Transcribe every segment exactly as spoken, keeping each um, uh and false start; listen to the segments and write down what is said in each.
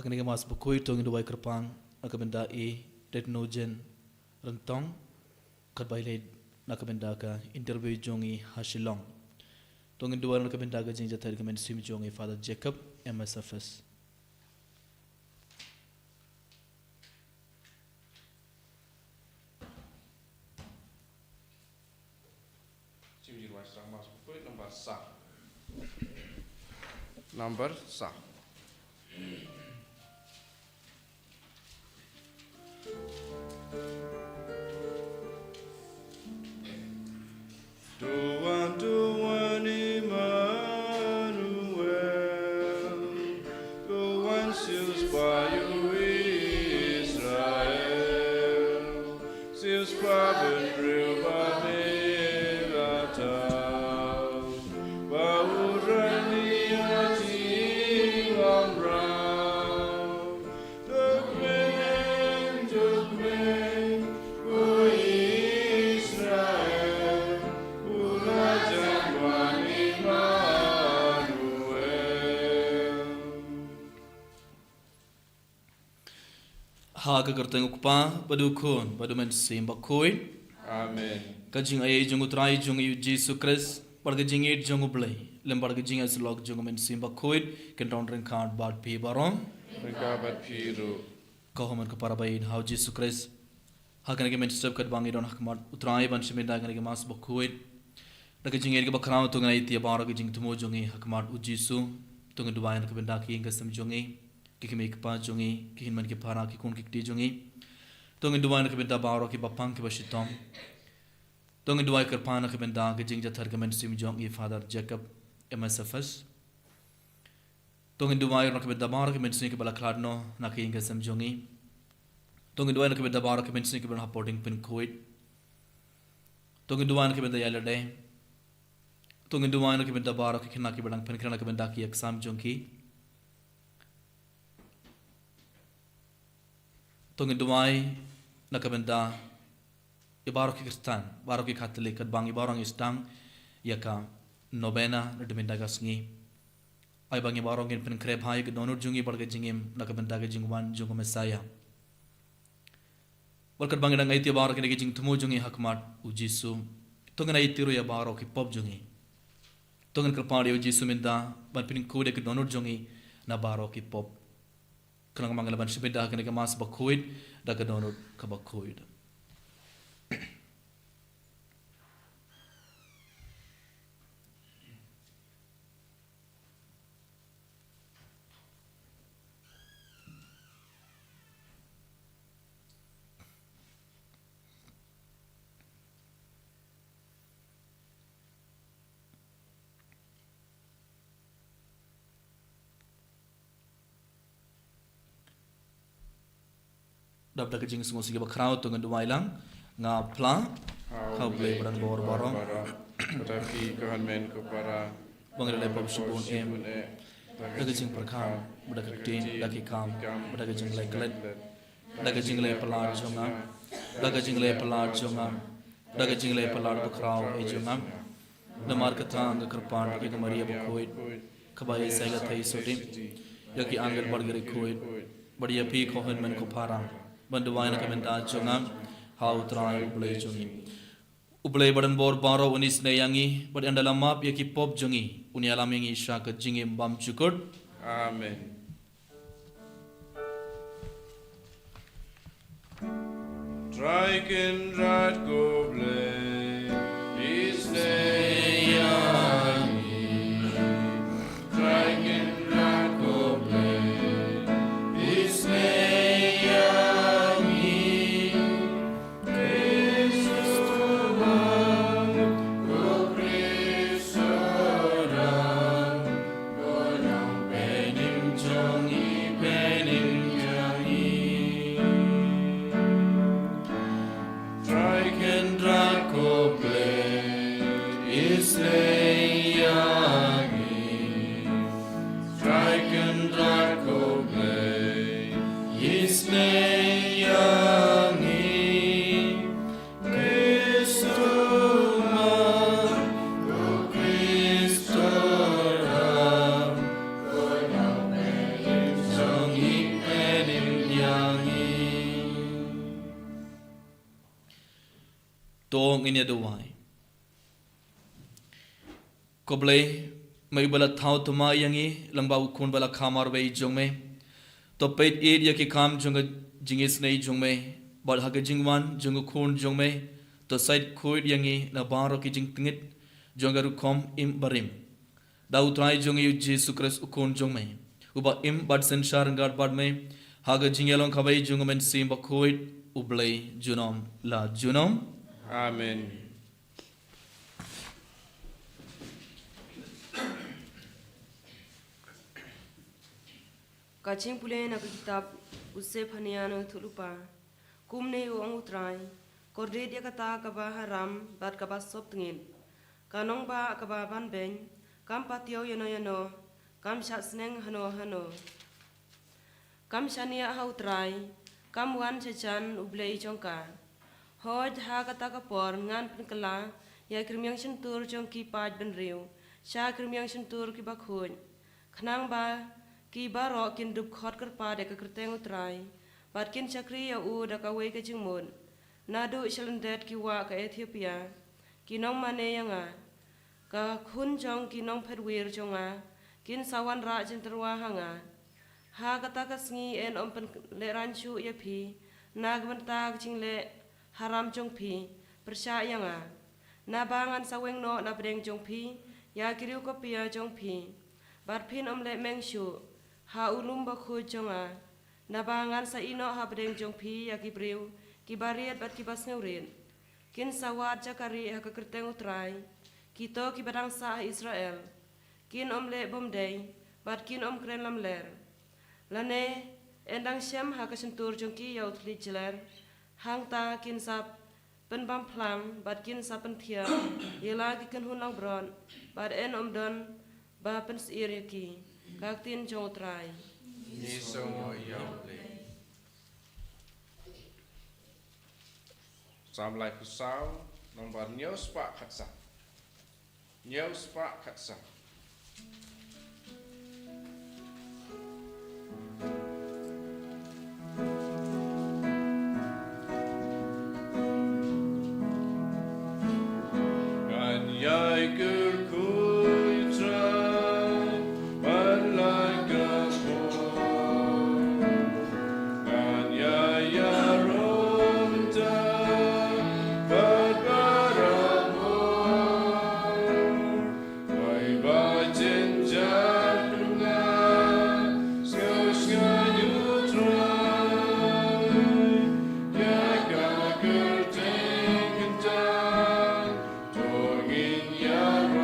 Kane ka Mass Bakhuid to ngin duwai kyrpang na ka bynta i Retno Jen Ryntong, katba i leit na ka bynta ka interview jong i ha Shillong. To ngin duwai na ka bynta ka jingjahthait ka mynsiem jong i Father Jacob, M S F S. Chim jin wai sang Mass Bakhuid number sa. Number sa. Duwan, duwan Immanuel, duwan siewspah ïa u Israel, siewspah bynriew ba me la thaw, ba u rani ha jinglong raw. Duk meng, duk meng, ko Israel, u la jan wan Immanuel. Ha ka kyrteng u Kpa, bad u Khun, bad u Mynsiem Bakhuid. Amen. Ka jingaiei jong u Trai jong ngi u Jisu Khrist, bad ka jingïeit jong u Blei, lem bad ka jingïasyllok jong u Mynsiem Bakhuid, kin don ryngkat bad phi baroh. Ryngkat bad phi ruh. Ko hynmen ko para ba ïeit ha u Jisu Khrist. Ha kane ka mynstep katba ngi don ha khmat u Trai ban shim bynta kane ka Mass Bakhuid, da ka jingïeit kaba khraw to ngin aiti ïa baroh ki jingthmu jong ngi ha khmat u Jisu. To ngin duwai na ka bynta ki ïing ki sem jong ngi, ki kmie ki kpa jong ngi, ki hynmen ki para, ki khun ki kti jong ngi. To ngin duwai na ka bynta baroh kiba pang kiba shitom. To ngin duwai kyrpang na ka bynta ka jingjahthait ka mynsiem jong i Father Jacob, M S F S. To ngin duwai na ka bynta baroh ki mynsiem kiba la khlad noh na ki ïing ki sem jong ngi. To ngin duwai na ka bynta baroh ki mynsiem kiba don hapoh diengpynkhuid. To ngin duwai na ka bynta ïa lade. To ngin duwai na ka bynta baroh ki khynnah kiba dang pynkhreh na ka bynta ki exam jong ki. To ngin duwai na ka bynta ïa baroh ki Khristan, baroh ki Katholik, katba ngi baroh ngi sdang ïa ka novena na ka bynta ka sngi. Ai ba ngi baroh ngin pynkhreh bha ïa ka dohnud jong ngi bad ka jingim na ka bynta ka jingwan jong u Messaïah. Bad katba ngi dang aiti ïa baroh kine ki jingthmu jong ngi ha khmat u Jisu, to ngin aiti ruh ïa baroh ki pop jong ngi. To ngin kyrpad ïa u Jisu mynta ban pynkhuid ïa ka dohnud jong ngi na baroh ki pop. Khnang ba ngin lah ban shim bynta ha kane ka Mass Bakhuid da ka dohnud kaba khuid. Dap da ka jingsngewsih kaba khraw to ngin duwai lang. Nga phla ha U Blei ba don bor baroh. Bad ha phi ko hynmen ko para. Ba ngi la leh pop shibun em. Da ka jingpyrkhat, bad da ka ktien, da ki kam, bad da ka jingleh klet. Da ka jingleh palat jong nga. Da ka jingleh palat jong nga. Da ka jingleh palat bakhraw eh jong nga. Namar kata nga kyrpad ïa ka Maria bakhuid, kaba ïeit sa ïa ka theisotti, ïa ki angel bad ki riewkhuid, bad ïa phi ko hynmen ko para, ban duwai na ka bynta jong nga ha U Trai U Blei jong ngi. U Blei ba don bor baroh un isynei ïa ngi, bad ynda la map ïa ki pop jong ngi, un ïalam ïa ngi sha ka jingim bymjukut. Amen. Trai Kynrad ko Blei, isynei ïa ngi. Trai Kynrad ko Blei, isynei ïa ngi. Khrist u wan, ko Khrist u wan, ko nongpynim jong ngi, pynim ïa ngi. Trai Kynrad ko Blei, isynei ïa ngi. Trai Kynrad ko Blei, isynei ïa ngi. Khrist u wan, ko Khrist u wan, ko nongpynim jong ngi, To ngin ïa duwai. Ko Blei, me uba la thaw thymmai ïa ngi lyngba u Khun ba la kha marwei jong me. To peit ïeit ïa ki kam jong ka jingisynei jong me, bad ha ka jingwan jong u Khun jong me, to sait khuid ïa ngi na baroh ki jingtngit jong ka rukom im barim. Da U Trai jong ngi U Jisu Khrist U Khun jong me, uba im bad synshar ryngkat bad me ha ka jingïalong kawei jong U Mynsiem Bakhuid, U Blei junom la junom. Amen. Ka jingpule na ka kitab u Sephania na u thulupa. Kumne u ong U Trai, kordit ïa kata kaba haram bad kaba sop tngit. Ka nongbah kaba banbeiñ, kam patiaw ïano ïano, kam shah sneng hano hano. Kam shaniah ha U Trai, kam wan sha jan U Blei jong ka. Hooid ha kata ka por ngan pynkylla ïa ki rmiang shyntur jong ki paid bynriew sha ki rmiang shyntur kiba khuid. Khnang ba ki baroh kin dup khot kyrpad ïa ka kyrteng U Trai, bad kin shakri ïa u da kawei ka jingmut. Naduh sha lyndet ki wah ka Ethiopia ki nongmane ïa nga. Ka khun jong ki nongphetwir jong nga kin sa wanrah jingtyrwa ha nga. Ha kata ka sngi yn ym pynlehraiñ shuh ïa phi na ka bynta ka jingleh haram jong phi pyrshah ïa nga. Naba ngan sa weng noh na pdeng jong phi ïa ki riew ka pia jong phi, bad phin ym leh meng shuh ha u lum bakhuid jong nga. Naba ngan sa ïeh noh ha pdeng jong phi ïa ki briew kiba riat bad kiba sngewrit. Kin sa wad jaka rieh ha ka kyrteng U Trai, kito kiba dang sah ha Israel. Kin ym leh bymdei bad kin ym kren lamler. Lane yn dang shem ha ka shyntur jong ki ïa u thylliej jler. Hangta kin sa pynbam phlang bad kin sa pynthiah ïa la ki kynhun langbrot, bad yn ym don ba pynsyier ïa ki. Ka ktien jong U Trai. Ngi sngewnguh ïa U Blei. Psalm laiphew saw, nombar hynñiew spah khatsan. Hynñiew spah khatsan. Ngan ïai kyrkhu ïa U Trai, ban la ka por. Ngan ïai ïaroh mynta bad baroh. Wei ba jynjar pynah, sngewsih ïa U Trai, ïa ka kyrteng kynta, to ngin ïaroh.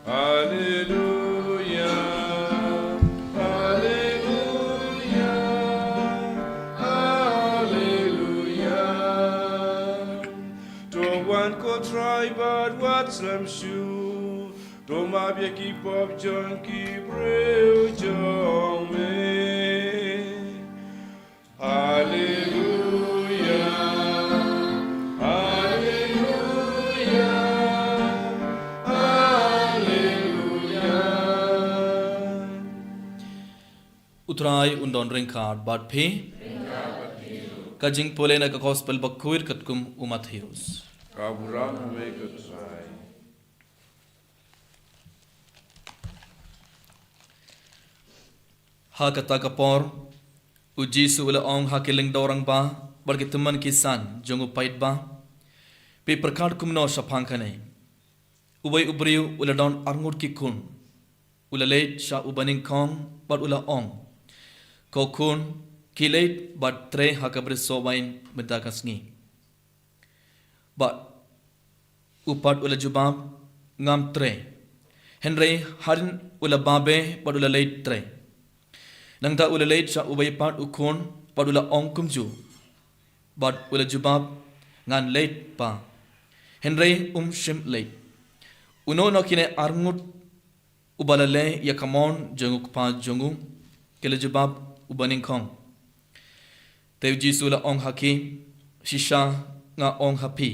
Haleluya, haleluya, haleluya. To wan ko Trai bad wat slem shuh. To map ïa ki pop jong ki briew jong me. Haleluya, haleluya, haleluya. U Trai un don ryngkat bad phi. Ka jingpule na ka Gospel bakhuid katkum u Mathaios. Ka burom ha me ko Trai. Ha kata ka por, u Jisu u la ong ha ki lyngdoh rangbah bad ki tymmen ki san jong u paidbah, phi pyrkhat kumno shaphang kane? Uwei u briew u la don arngut ki khun. U la leit sha u banyngkong bad u la ong, ko khun, khie leit bad trei ha ka brisoh wain mynta ka sngi. Bad u pat u la jubab, ngam trei. Hynrei hadien u la babe bad u la leit trei. Nangta u la leit sha uwei pat u khun bad u la ong kumjuh. Bad u la jubab, ngan leit pa. Hynrei um shym leit. Uno na kine arngut uba la leh ïa ka mon jong u kpa jong u? Ki la jubab u banyngkong. Te u Jisu u la ong ha ki, shisha nga ong ha phi,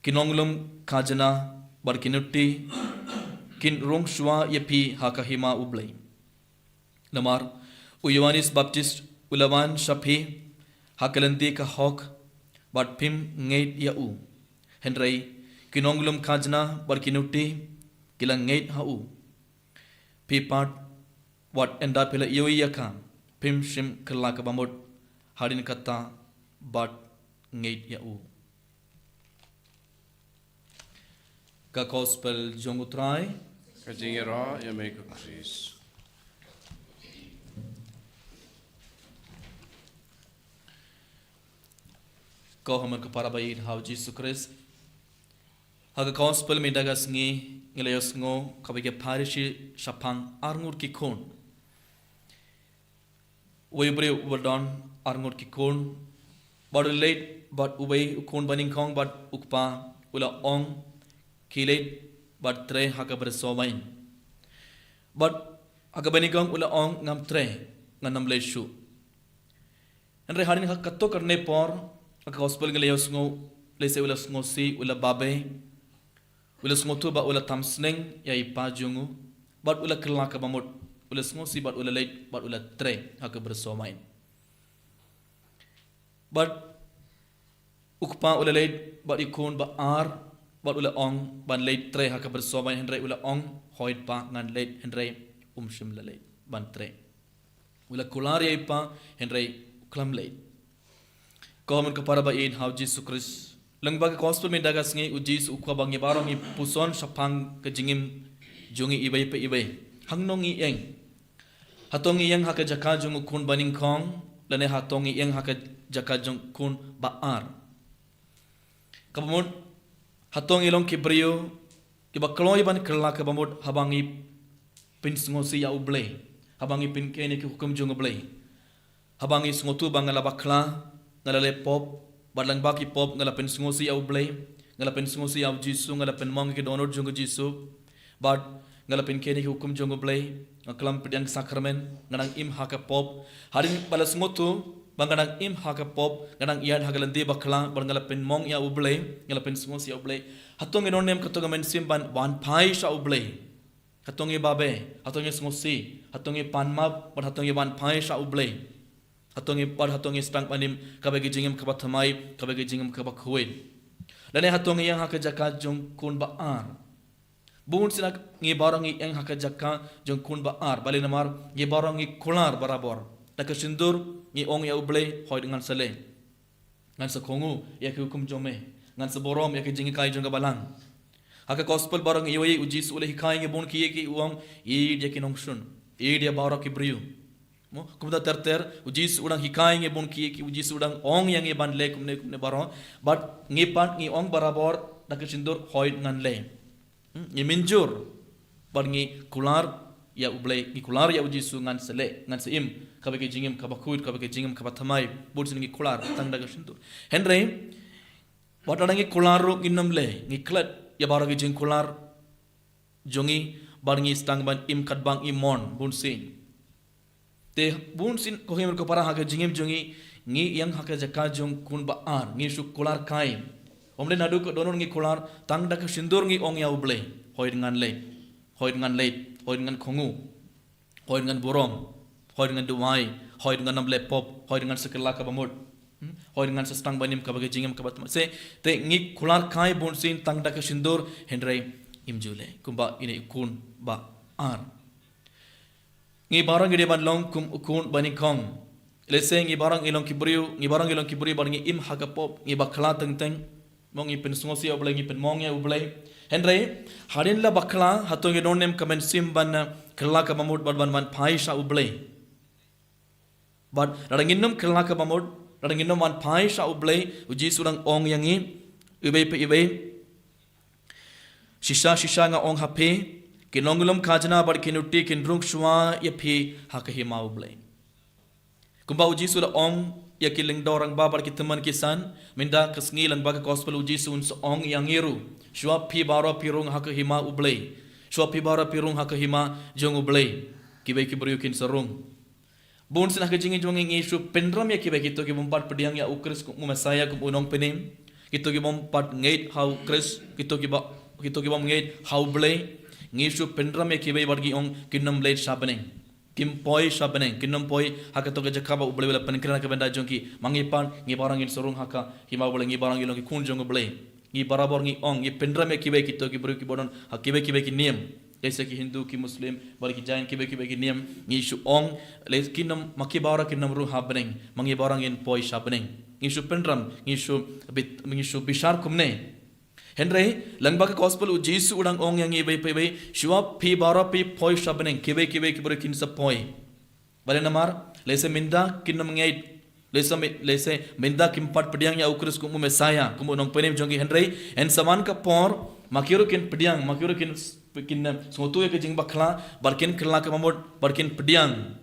ki nonglum khajna bad ki nuti kin rung shuwa ïa phi ha ka hima U Blei. Namar u Ïoannis Baptist u la wan sha phi ha ka lynti ka hok bad phim ngeit ïa u. Hynrei ki nonglum khajna bad ki nuti ki la ngeit ha u. Phi pat wat ynda phi la ïohi ïa ka, phim shym kylla kaba mut, hadien kata bad ngeit ïa u. Ka Gospel jong u Trai. Ka jingïaroh ïa me ko Khrist. Ko hynmen ko para ba ïeit ha u Jisu Khrist. Ha ka Gospel mynta ka sngi ngi la ïohsngew kaba ki Pharisi shaphang arngut ki khun. Uwei u briew uba don arngut ki khun. Bad u la leit bad uwei u khun banyngkong bad u kpa u la ong, khie leit bad trei ha ka brisoh wain. Bad ha ka banyngkong u la ong, ngam trei, ngan ym leit shuh. Hynrei hadien ha kato katne por, ha ka Gospel ngi la ïohsngew, lehse u la sngewsih, u la babe, u la sngewthuh ba u la tam sneng ïa i pa jong u, bad u la kylla kaba mut, u la sngewsih bad u la leit bad u la trei ha ka brisoh wain. Bad u kpa u la leit bad i khun ba ar, bad u la ong ban leit trei ha ka brisoh wain, hynrei u la ong, hooid pa, ngan leit, hynrei um shym la leit ban trei. U la kular ïa i pa, hynrei u khlem leit. Ko hynmen ko para ba ïeit ha u Jisu Khrist. Lyngba ka Gospel mynta ka sngi u Jisu u kwah ba ngi baroh ngi puson shaphang ka jingim jong ngi iwei pa iwei. Hangno ngi ïeng? Hato ngi ïeng ha ka jaka jong u khun banyngkong, lane hato ngi ïeng ha ka jaka jong u khun ba ar? Kaba mut, hato ngi long ki briew kiba kloi ban kylla kaba mut haba ngi pynsngewsih ïa U Blei, haba ngi pynkheiñ ïa ki hukum jong U Blei? Haba ngi sngewthuh ba nga la bakla, nga la leh pop, bad lyngba ki pop nga la pynsngewsih ïa U Blei, nga la pynsngewsih ïa u Jisu, nga la pynmong ïa ki dohnud jong u Jisu, bad nga la pynkheiñ ïa ki hukum jong U Blei, nga khlem pdiang sakramen, nga dang im ha ka pop. Hadien ba la sngewthuh ba nga dang im ha ka pop, nga dang ïaid ha ka lynti bakla, bad nga la pynmong ïa U Blei, nga la pynsngewsih ïa U Blei. Hato ngi don ne em kato ka mynsiem ban wan phai sha U Blei? Hato ngi babe, hato ngi sngewsih, hato ngi pan map, bad hato ngi wan phai sha U Blei? Hato ngi, bad hato ngi sdang ban im kaba ki jingim kaba thymmai, kaba ki jingim kaba khuid? Lane hato ngi ïeng ha ka jaka jong u khun ba ar? Bun sien ngi baroh ngi ïeng ha ka jaka jong u khun ba ar, balei? Namar ngi baroh ngi kular barabor. Da ka shyntur ngi ong ïa U Blei, hooid ngan sa leh. Ngan sa kohnguh ïa ki hukum jong me. Ngan sa burom ïa ki jinghikai jong ka Balang. Ha ka Gospel baroh ngi ïohi u Jisu u la hikai ïa ngi bun ki ïing, u ong, ïeit ïa ki nongshun, ïeit ïa baroh ki briew. Mo, kumta ter ter, u Jisu u dang hikai ïa ngi bun ki ïing, u Jisu u dang ong ïa ngi ban leh kumne kumne baroh, bad ngi pat ngi ong barabor da ka shyntur, hooid ngan leh. Hmm, ngi mynjur. Bad ngi kular ïa U Blei, ngi kular ïa U Jisu, ngan sa leh, ngan sa im kaba ka jingim kaba khuid, kaba ka jingim kaba thymmai. Bun sien ngi kular tang da ka shyntur. Hynrei wat lada ngi kular ruh ngin ym leh, ngi klet ïa baroh ki jingkular jong ngi, bad ngi sdang ban im katba ngi mon bun sien. Te bun sien ko hynmen ko para, ha ka jingim jong ngi, ngi ïeng ha ka jaka jong khun ba ar, ngi shu kular kai. Ym lei naduh ka dohnud ngi kular, tang da ka shyntur ngi ong ïa U Blei, hooid ngan leh, hooid ngan leh, hooid ngan kohnguh, hooid ngan burom, hooid ngan duwai, hooid ngan ym leh pop, hooid ngan sa kylla kaba mut. Hmm? Hooid ngan sa sdang ban im kaba ka jingim kaba thymmai. Te ngi kular kai bun sien tang da ka shyntur, hynrei ngim ju leh kumba ine i khun ba ar. Ngi baroh ngi dei ban long kum u khun ba nyngkong. Lehse ngi baroh ngi long ki briew, ngi baroh ngi long ki briew bad ngi im ha ka pop, ngi bakla teng teng. Mo ngi pynsngewsih ïa U Blei, ngi pynmong ïa U Blei. Hynrei hadien la bakla, hato ngi don ne em ka mynsiem ban, eh, kylla kaba mut bad ban, ban phai sha U Blei? Bad lada ngin ym kylla kaba mut, lada ngin ym wan phai sha U Blei, U Jisu u dang ong ïa ngi, iwei pa iwei, shisha shisha nga ong ha phi, ki nonglum khajna bad ki nuti kin rung shuwa ïa phi ha ka hima U Blei. Kumba U Jisu u la ong ïa ki lyngdoh rangbah bad ki tymmen ki san, mynta ka sngi lyngba ka gospel U Jisu un sa ong ïa ngi ruh, shuwa phi baroh phi rung ha ka hima U Blei, shuwa phi baroh phi rung ha ka hima jong U Blei, kiwei ki briew kin sa rung. Bun sien ha ka jingim jong ngi ngi shu pynrem ïa kiwei, kito ki bym pat pdiang ïa U Khrist kum u Messiah, kum u Nongpynim, kito ki bym pat ngeit ha U Khrist, kito ki ba, kito ki bym ngeit ha U Blei. Ngi shu pynrem ïa kiwei bad ngi ong kin ym leit sha bneng, kim poi sha bneng, kin ym poi ha kato ka jaka ba U Blei u la pynkhreh na ka bynta jong ki. Ma ngi pat, ngi baroh ngin sa rung ha ka hima U Blei, ngi baroh ngi long ki khun jong U Blei. Ngi barabor ngi ong, ngi pynrem ïa kiwei, kito ki briew kiba don ha kiwei kiwei ki niam. Lehse ki Hindu, ki Muslim, bad ki Jain, kiwei kiwei ki niam. Ngi shu ong, lehse kin ym, ma ki baroh kin ym rung ha bneng, ma ngi baroh ngin poi sha bneng. Ngi shu pynrem, ngi shu bit, ngi shu bishar kumne. Hynrei lyngba ka gospel U Jisu u dang ong ïa ngi iwei pa iwei, shuwa phi baroh phi poi sha bneng, kiwei kiwei ki briew kin sa poi. Balei? Namar lehse mynta kin ym ngeit, lehse mi-, lehse mynta kim pat pdiang ïa U Khrist kum u Messiah, kum u Nongpynim jong ki, hynrei yn sa wan ka por ma ki ruh kin pdiang, ma ki ruh kin s-, kin, eh, sngewthuh ïa ka jingbakla, bad kin kylla kaba mut, bad kin pdiang.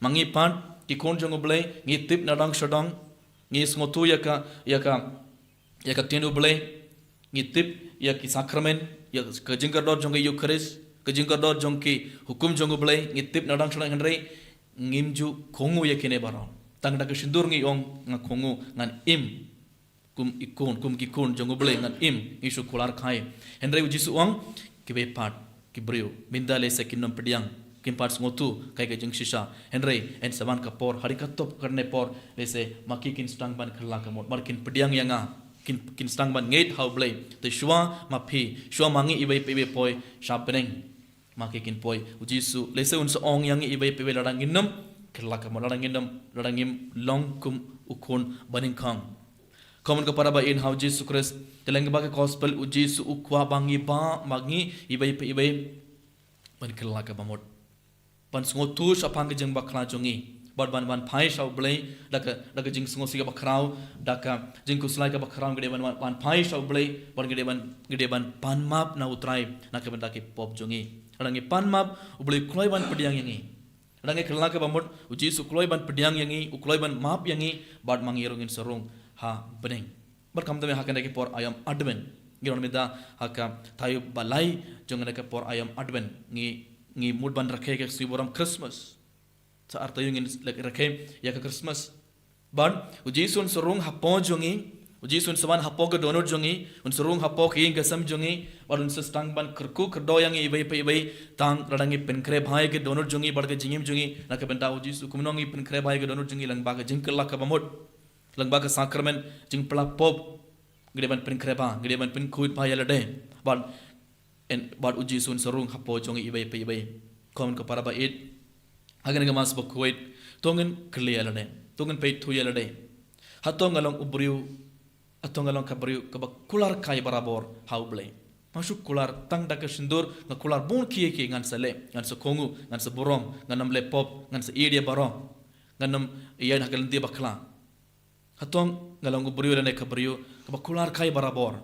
Ma ngi pat ki khun jong U Blei, ngi tip na dong sha dong, ngi sngewthuh ïa ka, ïa ka, ïa ka ktien U Blei, ngi tip ïa ki sakramen, ïa ka jingkordor jong ka Eukharist, ka jingkordor jong ki hukum jong U Blei, ngi tip na dong sha dong, hynrei ngim ju kohnguh ïa kine baroh. Tang da ka shyntur ngi ong nga kohnguh, ngan im kum i khun, kum ki khun jong U Blei, ngan im, ngi shu kular kai. Hynrei U Jisu u ong, kiwei pat ki briew mynta lehse kin ym pdiang, kim pat sngewthuh kaei ka jingshisha, hynrei yn sa wan ka por, hadien katto katne por, lehse ma ki kin sdang ban kylla kaba mut, bad kin pdiang ïa nga, kin, kin sdang ban ngeit ha U Blei. Te shuwa ma phi, shuwa ma ngi iwei pa iwei poi sha bneng, ma ki kin poi. U Jisu lehse un sa ong ïa ngi iwei pa iwei, lada ngin ym kylla kaba mut, lada ngin ym, lada ngim long kum u khun ba nyngkong. Ko hynmen ko para ba ïeit ha U Jisu Khrist, te lyngba ka gospel U Jisu u kwah ba ngi, ba ma ngi iwei pa iwei ban kylla kaba mut, ban sngewthuh shaphang ka jingbakla jong ngi, bad ban, ban phai sha U Blei da ka, da ka jingsngewsih kaba khraw, da ka jingkhuslai kaba khraw, ngi dei ban, ban, ban phai sha U Blei, bad ngi dei ban, ngi dei ban pan map na U Trai na ka bynta ki pop jong ngi. Lada ngi pan map, U Blei u kloi ban pdiang ïa ngi. Lada ngi kylla kaba mut, U Jisu u kloi ban pdiang ïa ngi, u kloi ban map ïa ngi, bad ma ngi ruh ngin sa rung ha bneng. Bad kumta me ha kane ka por aïom Advent, ngi don mynta ha ka taïew ba lai jong kane ka por aïom Advent, ngi, ngi mut ban rakhe ka sngi burom Christmas. Sa ar taïew ngin leit rakhe ïa ka Christmas. Bad U Jisu un sa rung hapoh jong ngi, U Jisu un sa wan hapoh ka dohnud jong ngi, un sa rung hapoh ka ïing ka sem jong ngi, bad un sa sdang ban kyrkhu kyrdoh ïa ngi iwei pa iwei, tang lada ngi pynkhreh bha ïa ka dohnud jong ngi bad ka jingim jong ngi na ka bynta U Jisu. Kumno ngi pynkhreh bha ïa ka dohnud jong ngi? Lyngba ka jingkylla kaba mut, lyngba ka sakramen jingpla pop, ngi dei ban pynkhreh bha, ngi dei ban pynkhuid bha ïa lade. Bad yn, bad U Jisu un sa rung hapoh jong ngi iwei pa iwei. Ko hynmen ko para ba ïeit, ha kane ka Mass bakhuid, to ngin kylli ïa lade, to ngin peit thuh ïa lade, hato nga long u briew, hato nga long ka briew kaba kular kai barabor ha U Blei? Nga shu kular tang da ka shyntur, nga kular bun kiei kiei, ngan sa leh, ngan sa kohnguh, ngan sa burom, ngan ym leh pop, ngan sa ïeit ïa baroh, ngan ym ïaid ha ka lynti bakla. Hato nga long u briew lane ka briew kaba kular kai barabor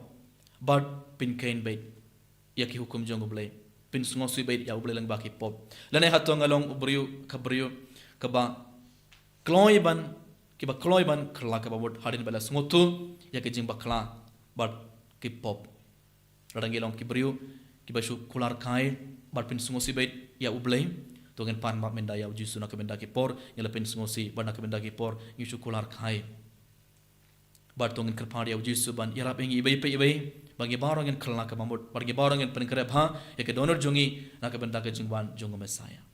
bad pynkheiñ beit ïa ki hukum jong U Blei? pynsngewsih beit ïa U Blei lyngba ki pop. Lane hato nga long u briew, ka briew kaba kloi ban, kiba kloi ban khlad kaba mut hadien ba la sngewthuh ïa ka jingbakla bad ki pop. Lada ngi long ki briew kiba shu kular kai bad pynsngewsih beit ïa U Blei, to ngin pan map mynta ïa U Jisu na ka bynta ki por, ngi la pynsngewsih bad na ka bynta ki por ngi shu kular kai. Bad to ngin kyrpad ïa U Jisu ban ïarap ïa ngi iwei pa iwei, ba ngi baroh ngin khlad kaba mut, ba ngi baroh ngin pynkhreh bha ïa ka dohnud jong ngi na ka bynta ka jingwan jong u Messaïah.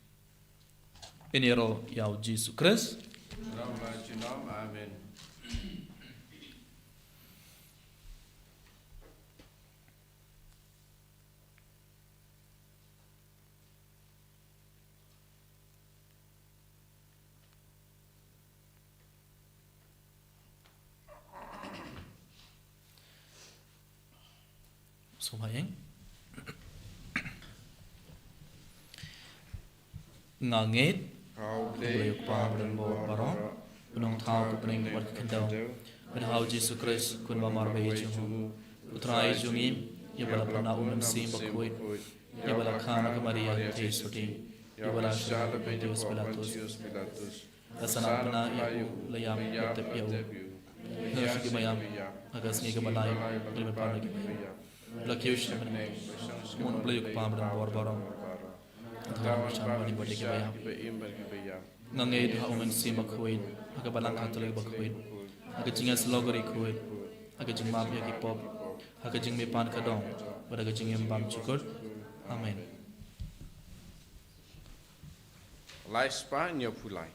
Ïaroh ïa U Jisu Khrist. Amen. Sngewbha ïeng. Nga ngeit ha U Blei U Kpa badonbor baroh, U Nongthaw ka bneng bad ka khyndew, bad ha U Jisu Khrist, Khun bamar ba ïeit jong U, U Trai jong ngi, ïa ba la pynah U Mynsiem Bakhuid, ïa ba la kha na ka Maria Theisotti, ïa ba la shah ha u Pontius Pilatus, la sah na bneng, la ïap, la tep ïa U, la sah ha ki baïap, ha ka sngi kaba lai, la mih pat na ki baïap, la kiew sha bneng, mon U Blei U Kpa badonbor baroh. Nga ngeit ha U Mynsiem Bakhuid, ha ka Balang Katholik bakhuid, ha ka jingïasyllok ri khuid, ha ka jingmap ïa ki pop, ha ka jingmihpat ka dong, bad ha ka jingim bymjukut. Amen. Lai spah ñiew phew lai.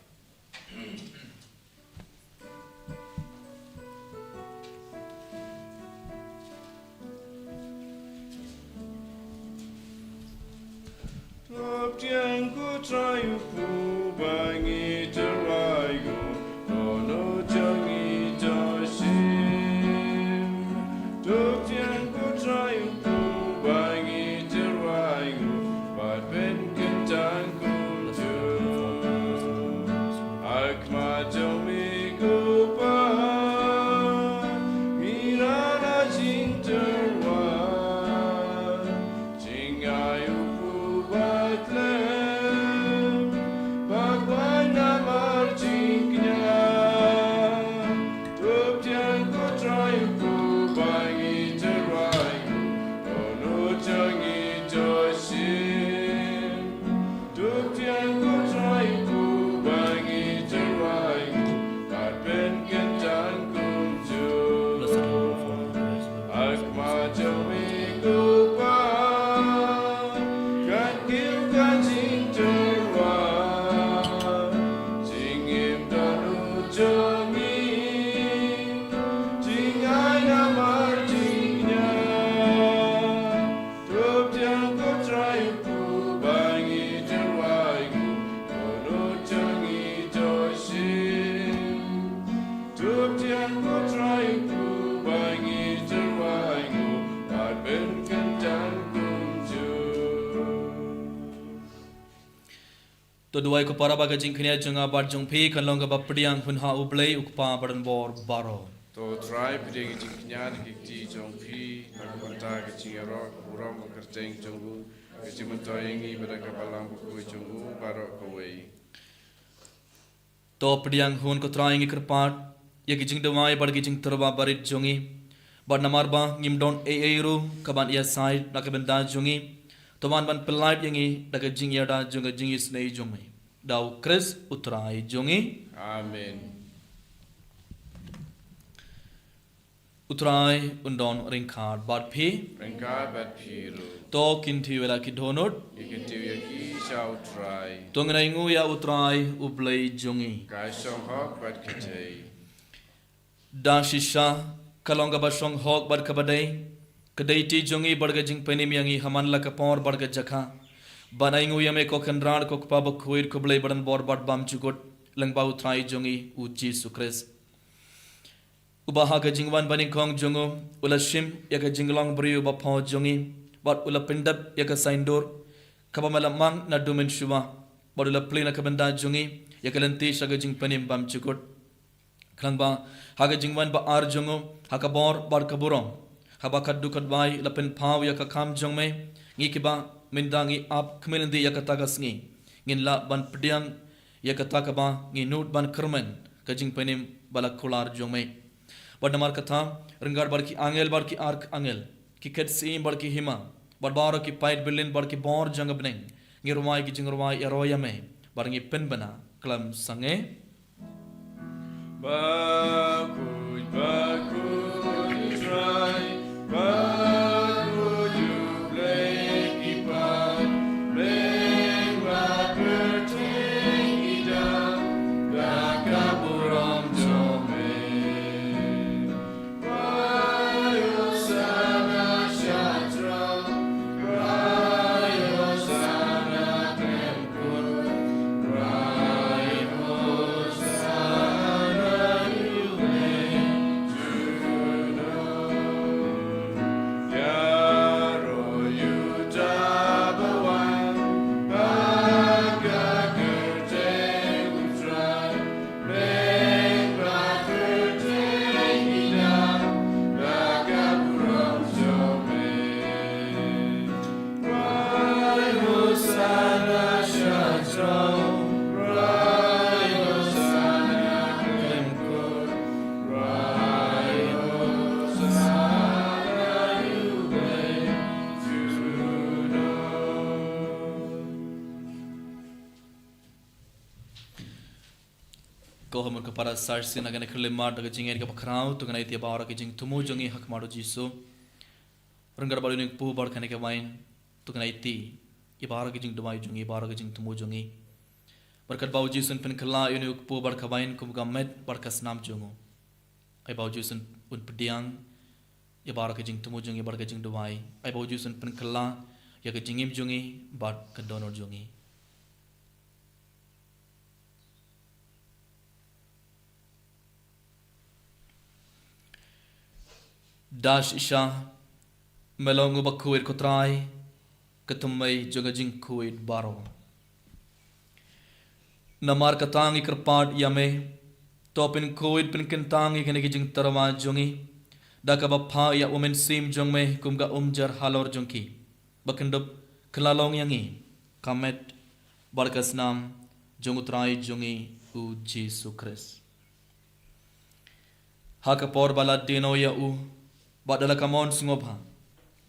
To btiang ko Trai u Kpu ba ngi tyrwa ïa u, to noh jong ngi to shim. To btiang ko Trai u Kpu ba ngi tyrwa ïa u, bad pynkyntang kumjuh. Ha khmat jong me ko Pa, ngi ran ha jingtyrwa, jngai u Kpu ba khlem, ba kwah namar jingkñia. To btiang ko Trai u Kpu ba ngi tyrwa ïa u, to noh jong ngi to shim. To btiang ko Trai u Kpu ba ngi tyrwa ïa u, bad pynkyntang kumjuh. Ha khmat jong me ko Pa, kan kiew ka jingtyrwa, jingim dohnud jong ngi, jngai namar jingkñia. To btiang ko Trai u Kpu ba ngi tyrwa ïa u, to noh jong ngi to shim. To btiang ko Trai u Kpu ba ngi tyrwa ïa u, bad pynkyntang kumjuh. To duwai ko para ba ka jingkñia jong nga bad jong phi kan long kaba pdiang hun ha U Blei U Kpa badonbor baroh. To Trai pdiang ka jingkñia na ki kti jong phi, na ka bynta ka jingïaroh, ka burom, ka kyrteng jong u, ka jingmyntoi ïa ngi bad ka Balang Bakhuid jong u baroh kawei. To pdiang hun ko Trai, ngi kyrpad ïa ki jingduwai bad ki jingtyrwa barit jong ngi, bad namar ba ngim don ei ei ruh kaban ïasaid na ka bynta jong ngi, to wan ban pyllait ïa ngi da ka jingïada jong ka jingisynei jong me. Da U Khrist U Trai jong ngi. Amen. U Trai un don ryngkat bad phi. Ryngkat bad phi ruh. To kyntiew ïa la ki dohnud. Ngi kyntiew ïa ki sha U Trai. To ngin ainguh ïa U Trai U Blei jong ngi. Ka shong hok bad ka dei. Da shisha ka long kaba shong hok bad kaba dei, ka dei ti jong ngi bad ka jingpynim ïa ngi ha man la ka por bad ka jaka, ban ainguh ïa me ko Kynrad, ko Kpa bakhuid, ko Blei badonbor bad bymjukut, lyngba U Trai jong ngi U Jisu Khrist. Uba ha ka jingwan banyngkong jong u, u la shim ïa ka jinglong briew ba pho jong ngi, bad u la pyndep ïa ka saiñdur kaba me la mang naduh mynshuwa, bad u la plie na ka bynta jong ngi ïa ka lynti sha ka jingpynim bymjukut. Khnang ba ha ka jingwan ba ar jong u, ha ka bor bad ka burom, haba katto katwei la pynpaw ïa ka kam jong me, ngi kiba Mynta ngi ap khmih lynti ïa kata ka sngi, ngin lah ban pdiang ïa kata kaba ngi nud ban kyrmen, ka jingpynim ba la kular jong me. Bad namar kata, ryngkat bad ki angel bad ki archangel, ki khet syiem bad ki hima, bad baroh ki paid byllien bad ki bor jong ka bneng, ngi rwai ki jingrwai ïaroh ïa me, bad ngi pynbna khlem sangeh. Bakhuid, bakhuid, Trai, bakhuid, U Blei ki paid, bneng bad pyrthei ki dap da ka burom jong me. Ko ha mut ka para sar sien na kane ka khyllipmat da ka jingngeit kaba khraw, to ngin ïa ïa baroh ki jingthmu jong ngi ha khmat U Jisu. Ryngkat bad une u kpu bad kane ka wain, to ngin ïa ïa baroh ki jingduwai jong ngi, baroh ki jingthmu jong ngi. Bad katba U Jisu un pynkylla ïa une u kpu bad ka wain kum ka met bad ka snam jong u, ai ba U Jisu un pdiang ïa baroh ki jingthmu jong ngi bad ka jingduwai. Ai ba U Jisu un pynkylla ïa ka jingim jong ngi bad ka dohnud jong ngi. Da shisha me long uba khuid, ko Trai, ka thymmei jong ka jingkhuid baroh. Namar kata ngi kyrpad ïa me, to pynkhuid pynkyntang ïa kine ki jingtyrwa jong ngi da kaba phah ïa U Mynsiem jong me kum ka umjar halor jong ki, ba kin dup kylla long ïa ngi ka met bad ka snam jong U Trai jong ngi U Jisu Khrist. Ha ka por ba la die noh ïa u, bad da la ka mon sngewbha,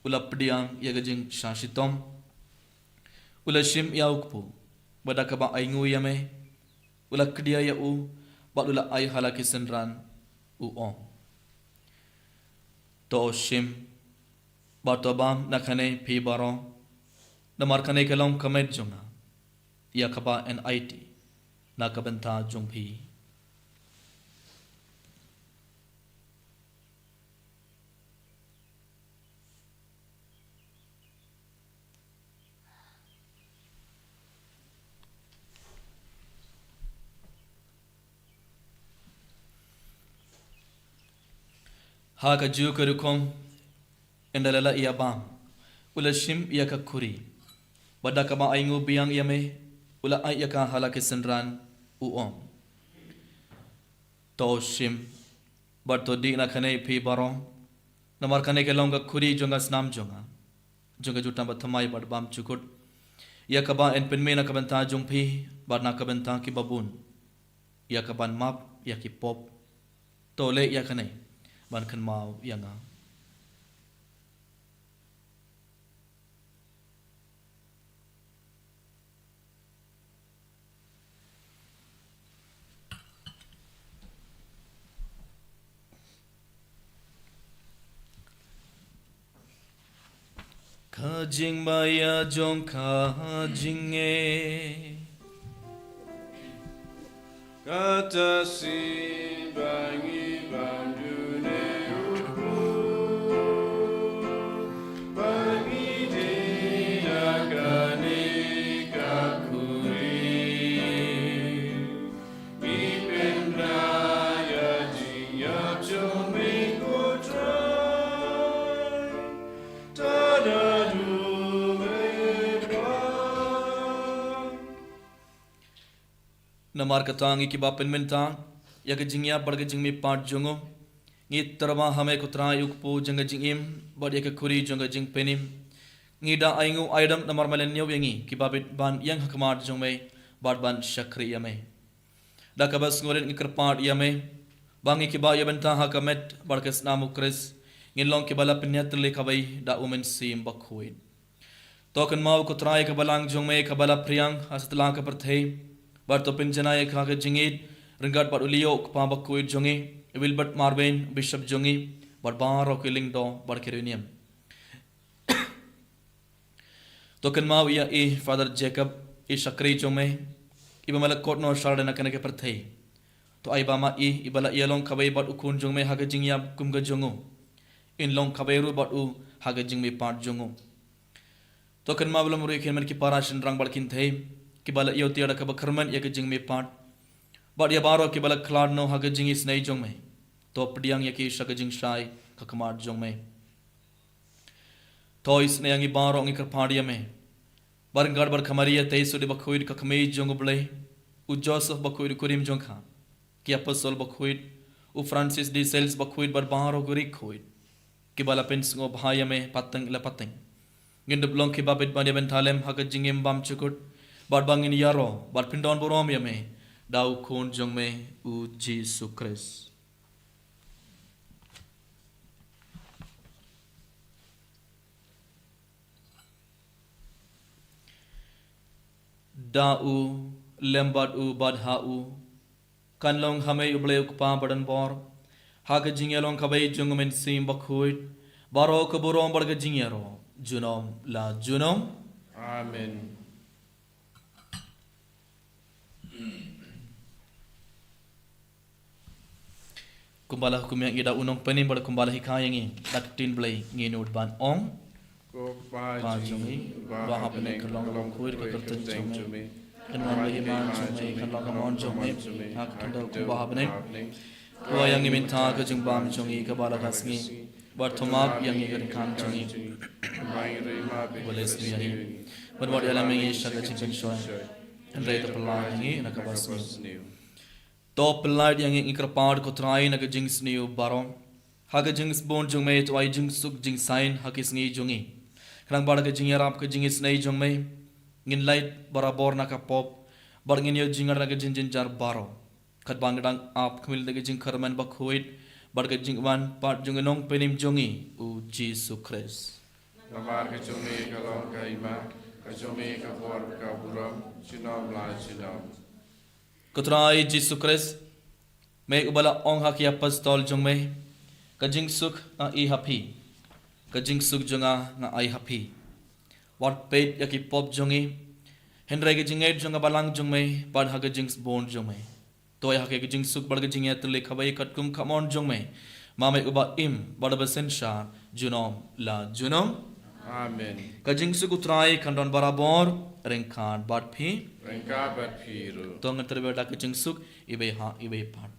u la pdiang ïa ka jingshah shitom, u la shim ïa u kpu, bad da kaba ainguh ïa me, u la kdia ïa u, bad u la ai ha la ki synran, u ong: To shim, bad to bam na kane phi baroh, namar kane ka long ka met jong nga, ïa kaba yn aiti na ka bynta jong phi. Ha kajuh ka rukom, ynda la lah ïa bam, u la shim ïa ka khuri, bad da kaba ainguh biang ïa me, u la ai ïa ka ha la ki synran, u ong: To shim, bad to dih na kane phi baroh, namar kane ka long ka khuri jong ka snam jong nga, jong ka jutang bathymmai bad bymjukut, ïa kaba yn pynmih na ka bynta jong phi bad na ka bynta kiba bun, ïa kaban map ïa ki pop. To leh ïa kane ban kynmaw ïa nga. Ka jingbaïa jong ka jingngeit. Kata sien ba ngi bam dune u kpu, ba ngi dih na kane ka khuri. Ngi pynbna ïa ka jingïap jong me, ko Trai, tad haduh me wan. Namar kata, ngi kiba pynmynta ïa ka jingïap bad ka jingmihpat jong u, ngi tyrwa ha me, ko Trai, u kpu jong ka jingim bad ïa ka khuri jong ka jingpynim. Ngi da ainguh aidam namar me la ñiew ïa ngi kiba bit ban ïeng ha khmat jong me bad ban shakri ïa me. Da kaba sngewrit ngi kyrpad ïa me ba ngi kiba ïa bynta ha ka met bad ka snam u Khrist ngin long kiba la pynïatylli kawei da u Mynsiem Bakhuid. To kynmaw ko Trai ka balang jong me kaba la phriang ha satlak ka pyrthei, bad to pynjanai ïa ka ha ka jingïeit ryngkat bad u Leo u kpa bakhuid jong ngi, u Wilbert Marvin bishop jong ngi, bad baroh ki lyngdoh bad ki riewniam. To kynmaw ïa i Father Jacob, i shakri jong me, iba me la khot noh sha lade na kane ka pyrthei. To ai ba ma i iba la ïalong kawei bad u khun jong me ha ka jingïap kum ka jong u, in long kawei ruh bad u ha ka jingmihpat jong u. To kynmaw lem ruh ïa ki hynmen ki para shynrang bad kynthei kiba la ïoh tiar da kaba kyrmen ïa ka jingmihpat, bad ïa baroh kiba la khlad noh ha ka jingisynei jong me. To pdiang ïa ki sha ka jingshai ha khmat jong me. To isynei ïa ngi baroh, ngi kyrpad ïa me ba ryngkat bad ka Maria Theisotti bakhuid ka kmie jong u Blei, u Joseph bakhuid u kurim jong ka, ki apostol bakhuid, u Francis de Sales bakhuid bad baroh ki riewkhuid kiba la pynsngewbha ïa me pateng la pateng, ngin dup long kiba bit ban ïa bynta lem ha ka jingim bymjukut, bad ba ngin ïaroh bad pyndonburom ïa me da u Khun jong me u Jisu Khrist. Da u, lem bad u, bad ha u, kan long ha me U Blei U Kpa badonbor, ha ka jingïalong kawei jong u Mynsiem Bakhuid, baroh ka burom bad ka jingïaroh junom la junom. Amen. Kumba la hukum ïa ngi da u Nongpynim bad kumba la hikai ïa ngi da ka ktien Blei, ngin nud ban ong: Ko Kpa jong ngi, ba ha bneng ka long ka long khuid ka kyrteng jong me. Kan wan ka hima jong me, kan long ka mon jong me ha ka khyndew kumba ha bneng. Pynwai ïa ngi mynta ka jingbam jong ngi kaba la ka sngi, bad to map ïa ngi ka jingkhang jong ngi, ba leh sniew ïa ngi, bad wat ïalam ïa ngi sha ka jingpynshoi, hynrei to pyllait ïa ngi na kaba sniew. To pyllait ïa ngi, ngi kyrpad ko Trai, na ka jingsniew baroh. Ha ka jingsbun jong me to ai jingsuk jingsaiñ ha ki sngi jong ngi, khnang ba da ka jingïarap ka jingisynei jong me ngin lait barabor na ka pop, bad ngin ïoh jingïarap na ka jingjynjar baroh, katba ngi dang ap khmih da ka jingkyrmen bakhuid bad ka jingwan pat jong u Nongpynim jong ngi u Jisu Khrist. Namar ka jong me ka long ka hima, ka jong me ka bor, ka burom junom la junom. Ko Trai Jisu Khrist, me uba la ong ha ki apostol jong me: Ka jingsuk nga ai ha phi, ka jingsuk jong nga nga ai ha phi. Wat peit ïa ki pop jong ngi, hynrei ka jingngeit jong ka balang jong me, bad ha ka jingsbun jong me to ai ha ka jingsuk bad ka jingïatylli kawei katkum ka mon jong me. Ma me uba im bad uba synshar junom la junom. Amen. Ka jingsuk u Trai kan don barabor ryngkat bad phi. Ryngkat bad phi ruh. To ngin trei da ka jingsuk iwei ha iwei pat.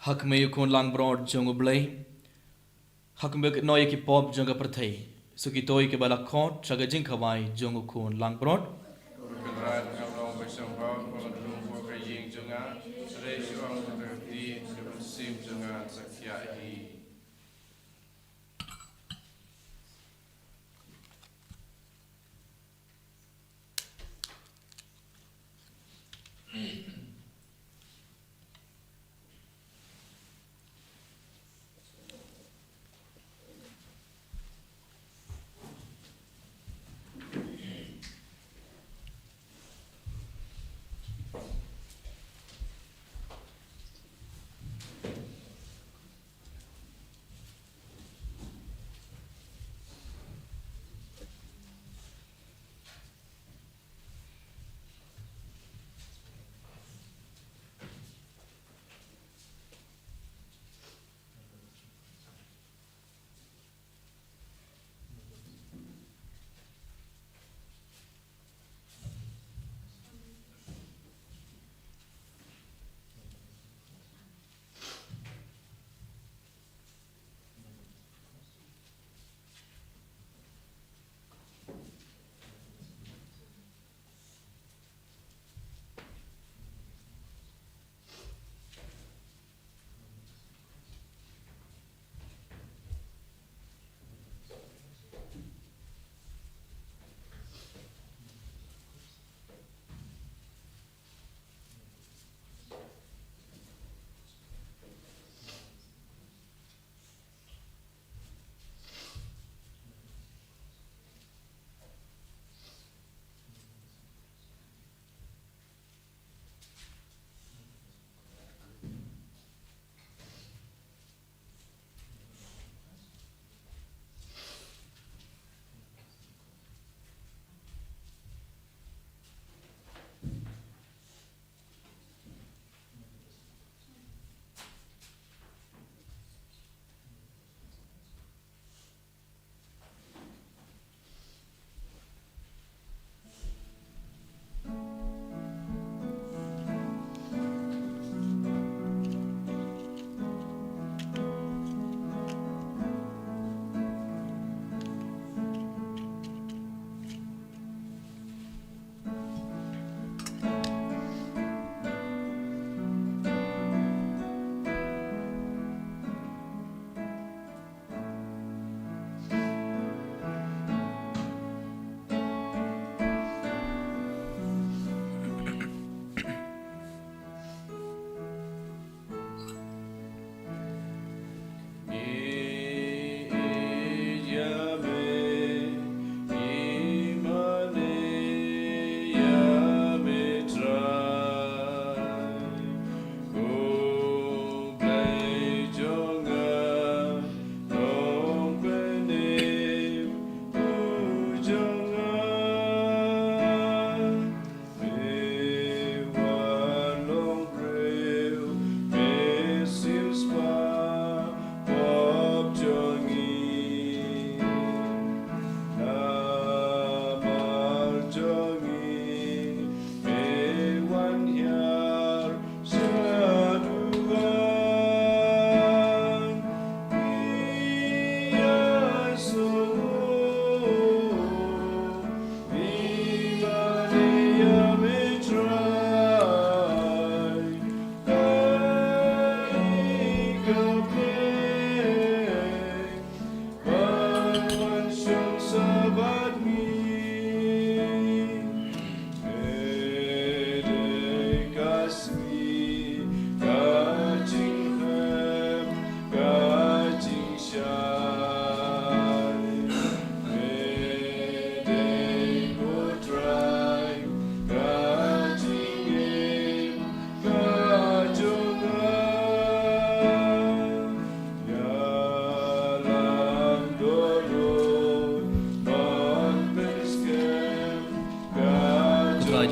Ha khmih u Khun langbrot jong U Blei, ha khmih u kynnoh ïa ki pop jong ka pyrthei, sa kito kiba la khot sha ka jingkhawai jong u Khun langbrot.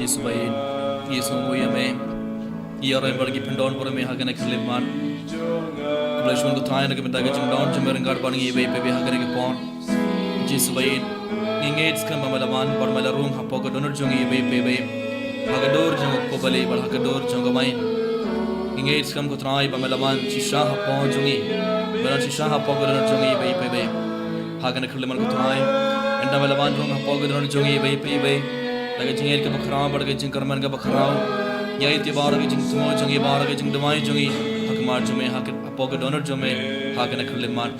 Jisu ba ïeit, ngi sngewnguh ïa me. Ïa rai bad ngi pyndon bor me ha kane ka khyllipmat. Khublei shibun ko Trai na ka bynta ka jingdon jong me ryngkat bad ngi iwei pa iwei ha kane ka por. Jisu ba ïeit, ngi ngeit skhem ba me la wan bad me la rung hapoh ka dohnud jong ngi iwei pa iwei, ha ka dur jong ka khaw ba lieh bad ha ka dur jong ka waiñ. Ngi ngeit skhem ko Trai ba me la wan shisha hapoh jong ngi, me la wan shisha hapoh ka dohnud jong ngi iwei pa iwei ha kane ka khyllipmat ko Trai. Ynda me la wan rung hapoh ka dohnud jong ngi iwei pa iwei, da ka jingngeit kaba khraw bad ka jingkyrmen kaba khraw, ïa ïa baroh ka jingthmu jong ngi, baroh ka jingduwai jong ngi ha khmat jong me, ha ka, hapoh ka dohnud jong me ha kane ka khyllipmat.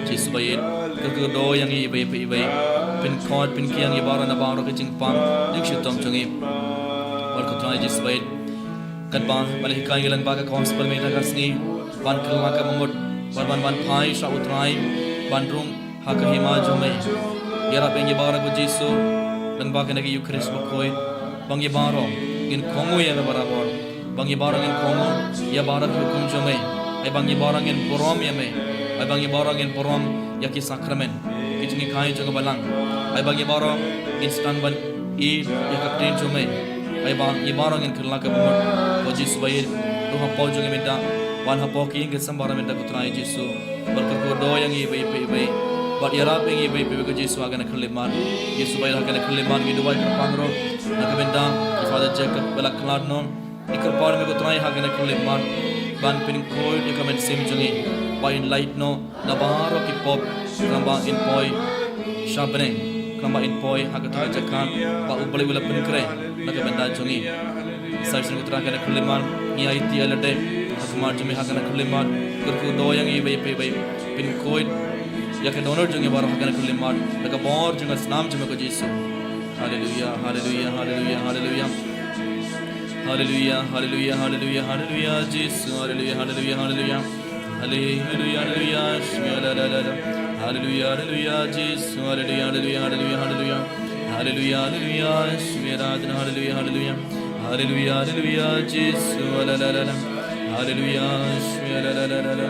Jisu ba ïeit, kyrkhu da ïa ngi iwei pa iwei, pynkhot pynkieng ïa baroh na baroh ka jingpang jingshitom jong ngi. Bad ko Trai Jisu ba ïeit, katba me la hikai ngi lyngba ka gospel mynta ka sngi, ban kylla ka bamut, ban, ban, ban phai sha u Trai, ban rung ha ka hima jong me. Ïarap ïa ngi baroh ko Jisu, lyngba kane ka Eucharist bakhuid, ba ngi baroh ngin kohnguh ïa me barabor, ba ngi baroh ngin kohnguh ïa baroh ki hukum jong me. Ai ba ngi baroh ngin burom ïa me. Ai ba ngi baroh ngin burom ïa ki sakramen, ki jinghikai jong ka balang. Ai ba ngi baroh ngin sdang ban ïeit ïa ka ktien jong me. Ai ba ngi baroh ngin kylla ka bamut. Ko Jisu ba ïeit, rung hapoh jong ngi mynta, wan hapoh ka ïing ka sem baroh mynta ko Trai Jisu. Bad kyrkhu da ïa ngi iwei pa iwei, bad ïarap ïa ngi iwei pa iwei ko Jisu ha kane ka khyllipmat. Jisu ba ïeit, ha kane ka khyllipmat ngi duwai kyrpang ruh na ka bynta u Father Jacob ba la khlad noh. Ngi kyrpad ïa me ko Trai ha kane ka khyllipmat, ban pynkhuid ïa ka mynsiem jong ngi, ba in lait noh na baroh ki pop, khnang ba in poi sha bneng, khnang ba in poi ha kata ka jaka ba U Blei u la pynkhreh na ka bynta jong ngi. Sa shisien ko Trai ha kane ka khyllipmat ngi aiti ïa lade ha khmat jong me ha kane ka khyllipmat, kyrkhu da ïa ngi iwei pa iwei, pynkhuid ïa ka dohnud jong ngi baroh ha kane ka khyllipmat da ka bor jong ka snam jong me ko Jisu. Haleluia, haleluia, haleluia, haleluia. Haleluia, haleluia, haleluia, haleluia, Jisu, haleluia, haleluia, haleluia. Haleluia, haleluia, shwe la la la la. Haleluia, haleluia, Jisu, haleluia, haleluia, haleluia, haleluia. Haleluia, haleluia, shwe la la, haleluia, haleluia. Haleluia, haleluia, Jisu, la la la la. Haleluia, shwe la la la la la.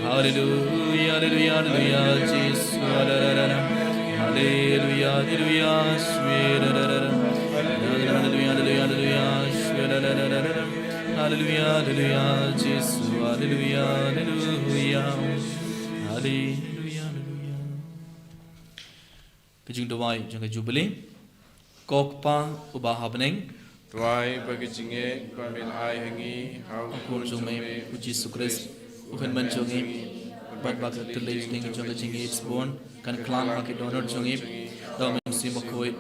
Haleluia, haleluia, haleluia, Jisu, la la la la. Haleluia, haleluia, shwe la la la la. Haleluia, haleluia, haleluia, shwe la la la la la. Haleluia, haleluia, Jisu, haleluia, haleluia. Haleluia, haleluia. Ka jingduwai jong ka Jubili. Ko Kpa uba ha bneng, duwai ba ka jingngeit ba men ai ha ngi ha u Khun jong me u Jisu Khrist u hynmen jong ngi, bad ba ka kyrteng jong ka jingngeit sbun kan klang ha ki dohnud jong ngi, da u Mynsiem Bakhuid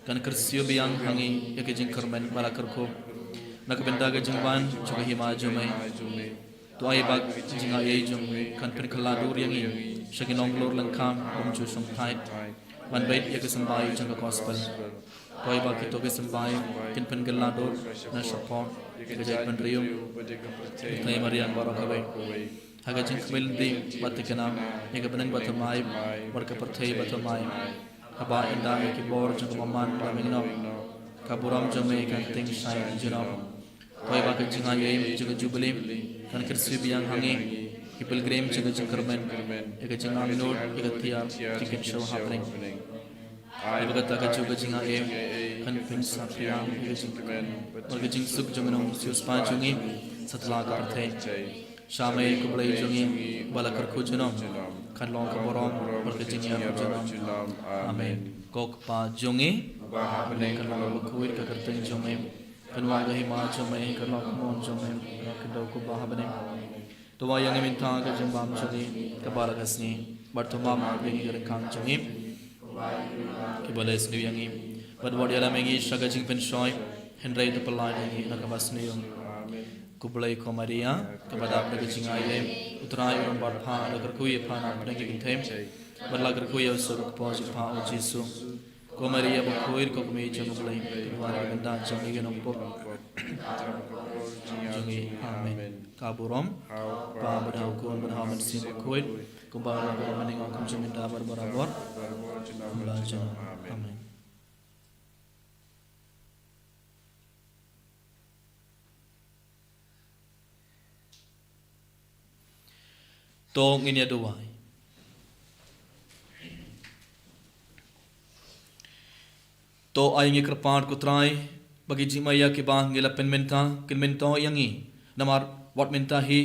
kan kyrsiew biang ha ngi ïa ka jingkyrmen ba la kyrkhu na ka bynta ka jingwan jong ka hima jong me. To ai ba ka jingaiei jong me kan pynkylla dur ïa ngi sha ki nonglor lyngkha bym ju shongthait ban beit ïa ka symbai jong ka gospel. To ai ba kito ki symbai kin pynkylla dur na shapoh ïa ka jaitbynriew, ïa ka pyrthei mariang baroh kawei, ha ka jingkhmih lynti bad thikna ïa ka bneng ba thymmai bad ka pyrthei ba thymmai. Haba ynda ïa ki bor jong ka bymman la mih noh, ka burom jong me kan tyngshaiñ junom. To ai ba ka jingaiei jong ka Jubili kan kyrsiew biang ha ngi, ki pilgrim jong ka jingkyrmen, ïa ka jingangnud, ïa ka tiar, ki kynshew hapdeng. Ai ba kata kajuh ka jingaiei kan pynsaphriang ïa ka jingkmen bad ka jingsuk jong u Nongsiewspah jong ngi satlak ka pyrthei. Sha me ko Blei jong ngi ba la kyrkhu junom, kan long ka burom bad ka jingïarap junom. Amen. Ko Kpa jong ngi, kan long bakhuid ka kyrteng jong me, kan wan ka hima jong me, kan long ka mon jong me, ka dei kumba ha bneng. To ai ïa ngi mynta ka jingbam jong ngi kaba la ka sngi, bad to map ïa ngi ki ryngkang jong ngi kiba la sniew ïa ngi, bad wat ïalam ïa ngi sha ka jingpynshoi, hynrei to pynlait ïa ngi na kaba sniew. Ko Blei ko Maria kaba dap da ka jingaiei, U Trai u don bad pha, la kyrkhu ïa pha na pdeng ki kynthei, bad la kyrkhu ïa u suk u kpoh jong pha U Jisu. Ko Maria bakhuid, ko kmie jong U Blei, to duwai ïa ngi bynta jong ngi ki nongpop. Jong ngi. Amen. Ka burom ha U Kpa bad ha U Khun bad ha U Mynsiem Bakhuid, kumba la ka burom mynta, kumjuh mynta bad barabor. Amen. To ngin ïa duwai. To ai ngi kyrpad ko Trai, Ba ki jingma ïa kiba ngi la pynmynta kin myntoi ïa ngi. Namar wat mynta hi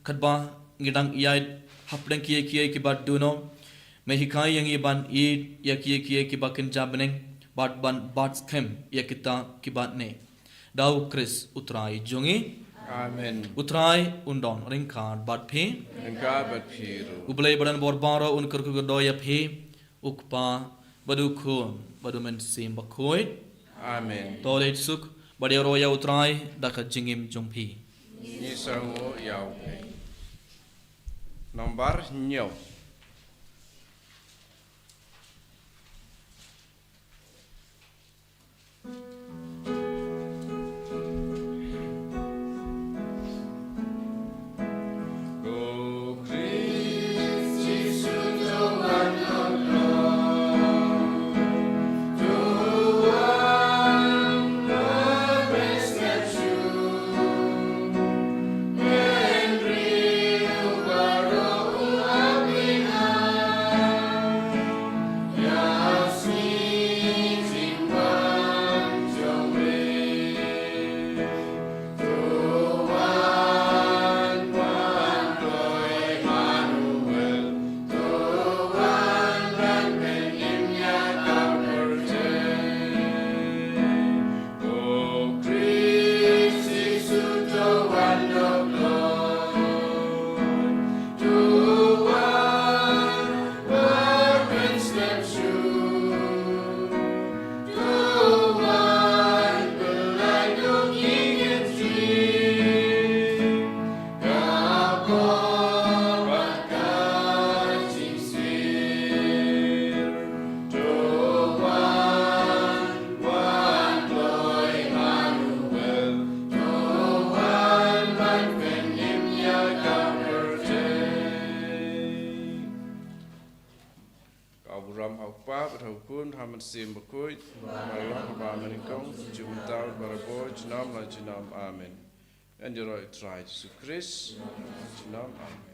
katba ngi dang ïaid hapdeng kiei kiei kiba duno, me hikai ïa ngi ban ïeit ïa kiei kiei kiba kynja bneng bad ban bat skhem ïa kita kiba neh. Da U Khrist U Trai jong ngi. Amen. U Trai un don ryngkat bad phi. Ryngkat bad phi ruh. U Blei ba don bor baroh un kyrkhu kyrdoh ïa phi. U Kpa, bad U Khun, bad U Mynsiem Bakhuid. Amen. To leit suk, bad ïaroh ïa U Trai da ka jingim jong phi. Ngi sngewnguh ïa U Blei. Nambar hynñiew. Ka burom ha U Kpa, bad ha U Khun, ha U Mynsiem Bakhuid, ba la long, ba mynnyngkong, junom, ba la bud, junom la junom. Amen. Ngan ïaroh ïa U Trai Jisu Khrist. Junom, amen.